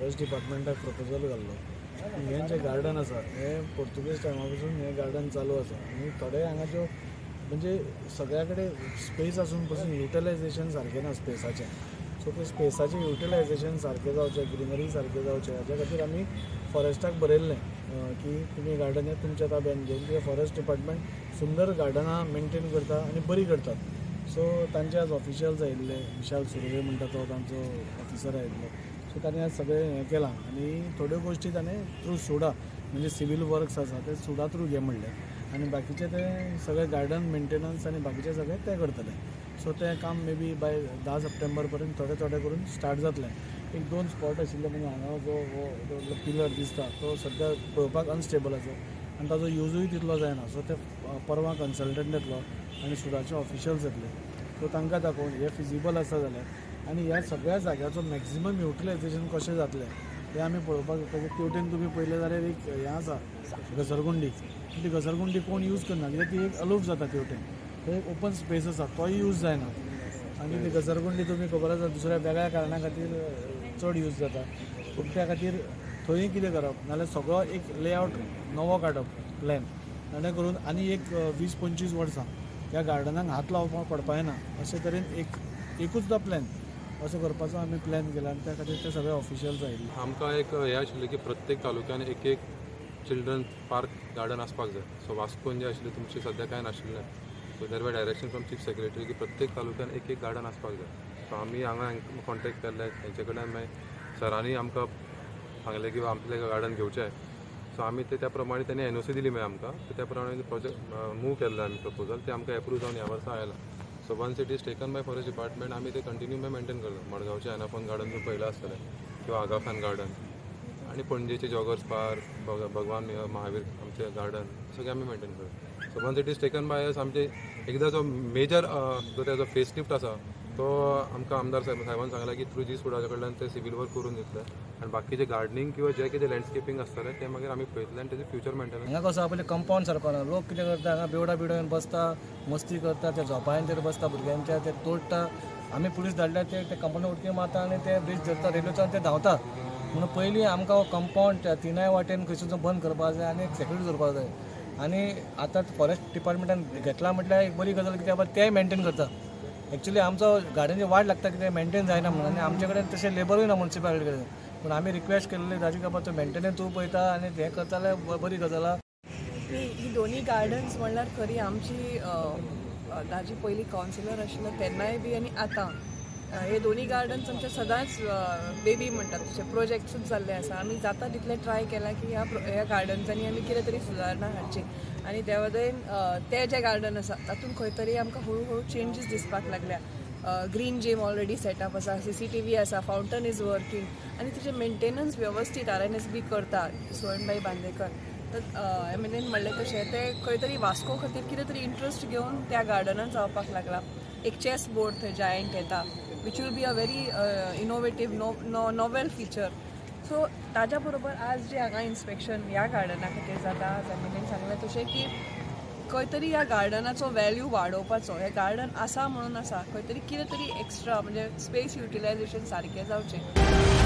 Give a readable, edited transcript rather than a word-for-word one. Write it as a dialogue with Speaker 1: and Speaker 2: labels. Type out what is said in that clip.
Speaker 1: Forest डिपार्टमेंटाक proposal घाल्लो की हें जें गार्डन आसा, हें पोर्तुगीज टायमा पासून हें गार्डन चालू आसा आनी थोडे हांगा ज्यो म्हणजे सगळ्या कडेन स्पेस आसून पसून युटिलायझेशन सारकें ना स्पेसाचें. सो ते स्पेसाचें युटिलायझेशन सारकें जावचें, ग्रिनरी सारकें जावचें, हाच्या खातीर आमी फॉरेस्टाक बरयल्लें की तुमी गार्डन हें तुमच्या ताब्यान घेवन, कित्याक फॉरेस्ट डिपार्टमेंट सुंदर गार्डनां मेंटेन करता आनी बरी करतात. सो तांचे आज ऑफिशियल्स आयिल्ले, विशाल सुर्वे म्हणटा तो तांचो ऑफिसर आयिल्लो. सो ताणें आज सगळें हें केलां आनी थोड्यो गोश्टी ताणें थ्रू सुडा, म्हणजे सिवील वर्क्स आसा ते सुडा थ्रू घे म्हणलें आनी बाकीचे ते सगळे गार्डन मेंटेनन्स आनी बाकीचे सगळे ते करतले. सो तें काम मे बी बाय 10 सप्टेंबर पर्यंत थोडे थोडे करून स्टार्ट जातलें. एक दोन स्पॉट आशिल्ले, म्हणजे हांगा जो हो पिलर दिसता तो सद्या पळोवपाक अनस्टेबल आसा आनी ताजो युजूय तितलो जायना. सो ते परवां कन्सल्टंट येतलो आनी सुडाचे ऑफिशियल्स येतले, सो तांकां दाखोवन हे फिजिबल आसा जाल्यार आनी ह्या सगळ्या जाग्याचो मॅक्झिमम युटिलायझेशन कशें जातलें हें आमी पळोवपाक जाता. तेवटेन तुमी पळयलें जाल्यार एक हें आसा, घसरगुंडी. ती घसरगुंडी कोण यूज करना, कित्याक ती एक अलोप जाता. तेवटेन थंय एक ओपन स्पेस आसा, तोय यूज जायना आनी ती घसरगुंडी तुमी खबर आसा दुसऱ्या वेगळ्या कारणा खातीर चड यूज जाता. पूण त्या खातीर थंय कितें करप, नाल्यार सगळो एक लेआवट नवो काडप, प्लॅन, जाणे करून आनी एक 20-25 वर्सां ह्या गार्डनाक हात लावपाक पडपा ना अशे तरेन एक एकूचदा प्लॅन असो करपाचो आमी प्लॅन केला आनी त्या खातीर ते सगळे ऑफिशियल्स आयिल्ले.
Speaker 2: आमकां एक हें आशिल्लें की प्रत्येक तालुक्यान एक एक चिल्ड्रन पार्क गार्डन आसपाक जाय. सो वास्कोन जें आशिल्लें तुमचें सद्या कांय नाशिल्लें. So there were direction from Chief Secretary की प्रत्येक तालुक्यान एक एक गार्डन आसपाक जाय. सो आमी हांगा कॉन्टेक्ट केल्ले तेंचे कडल्यान, मागीर सरांनी आमकां सांगलें की आमचें गार्डन घेवचें. सो आमी ते त्या प्रमाणे तेणी एनओसी दिली मागीर आमकां. सो त्या प्रमाणे प्रोजेक्ट मूव केल्ले आमी. प्रपोजल ते आमकां एप्रूव जावन ह्या वर्सा आयला. So once it is taken by Forest Department, आमी ते कंटिन्यू मागीर मेंटेन करता. मडगांवचें एनाफोन गार्डन तुमी पळयलां आसतलें किंवा आगा खान गार्डन आनी पणजेचे जॉगर्स पार्क, भगवान महावीर आमचे गार्डन, सगळे आमी मेंटेन करता. So once it is taken by us, आमचे एकदां जो मेजर जो तेजो फेस लिफ्ट आसा तो आमकां आमदार साहेबान सांगला की थ्रू जी सुडाच्या कडल्यान ते सिवील वर्क करून दितले आनी बाकीचे गार्डनिंग किंवा जे कितें लँडस्केपिंग आसतलें तें मागीर आमी पळयतले आनी तेजें फ्युचर मेंटेनन्स.
Speaker 3: हांगा कसो पयलीं कंपाऊंड सारको ना. लोक कितें करता, हांगा बेवडा बिवडा येवन बसता, मस्ती करता, त्या झोपायांचेर बसता भुरग्यांच्या, ते तोडटा. आमी पुलीस धाडल्या, ते ते कंपाऊंड उडकी मारता आनी ते ब्रिज धरता रेल्वेचो आनी ते धांवता. म्हणून पयलीं आमकां हो कंपाऊंड त्या तिनाय वाटेन खंयसून बंद करपाक जाय आनी एक सेक्युरिटी दवरपाक जाय. आनी आतां फॉरेस्ट डिपार्टमेंटान घेतला म्हटल्यार एक बरी गजाल, कित्याक तेय मेंटेन करता. एक्चुली आमचो गार्डनची वाट लागता कित्याक मेंटेन जायना म्हणून आनी आमचे कडेन तशें लेबरूय ना मुन्सिपालिटी कडेन. पूण आमी रिक्वेस्ट केल्ली ताजी बाबा तो मेंटेनन्स तूं पळयता आनी हें करता जाल्यार बरी गजाल आहा.
Speaker 4: ही ही दोन्ही गार्डन्स म्हणल्यार खरी आमची दाजी पयलीं कावन्सिलर आशिल्लो तेन्नाय बी आनी आतां हे दोन्ही गार्डन्स आमचे सदांच बेबी म्हणटात तशे प्रोजेक्ट्सूच जाल्ले आसा. आमी जाता तितलें ट्राय केलां की ह्या गार्डन्सांनी आमी कितें तरी सुदारणा हाडची आनी त्या वटेन ते जे गार्डन आसा तातूंत खंय तरी आमकां हळू हळू चेंजीस दिसपाक लागल्या. ग्रीन जीम ऑलरेडी सेटअप आसा, सीसीटीव्ही आसा, फावंटन is working आनी तिचें मेंटेनन्स वेवस्थीत आरएनएसबी करता, सोयणबाई बांदेकर. तर एमएनएन म्हणलें तशें ते खंय तरी वास्को खातीर कितें तरी इंट्रस्ट घेवन त्या गार्डनान जावपाक लागला. एक चॅस बोर्ड थंय जायंट येता, which will be a very innovative, no novel feature. So ताज्या बरोबर आज जे हांगा इन्स्पेक्शन ह्या गार्डना खातीर जाता, आज एमएनएन सांगलें तशें की खंय तरी ह्या गार्डनाचो वॅल्यू वाडोवपाचो. हें गार्डन आसा म्हणून आसा, खंय तरी कितें तरी एक्स्ट्रा म्हणजे स्पेस युटिलायझेशन सारकें जावचें.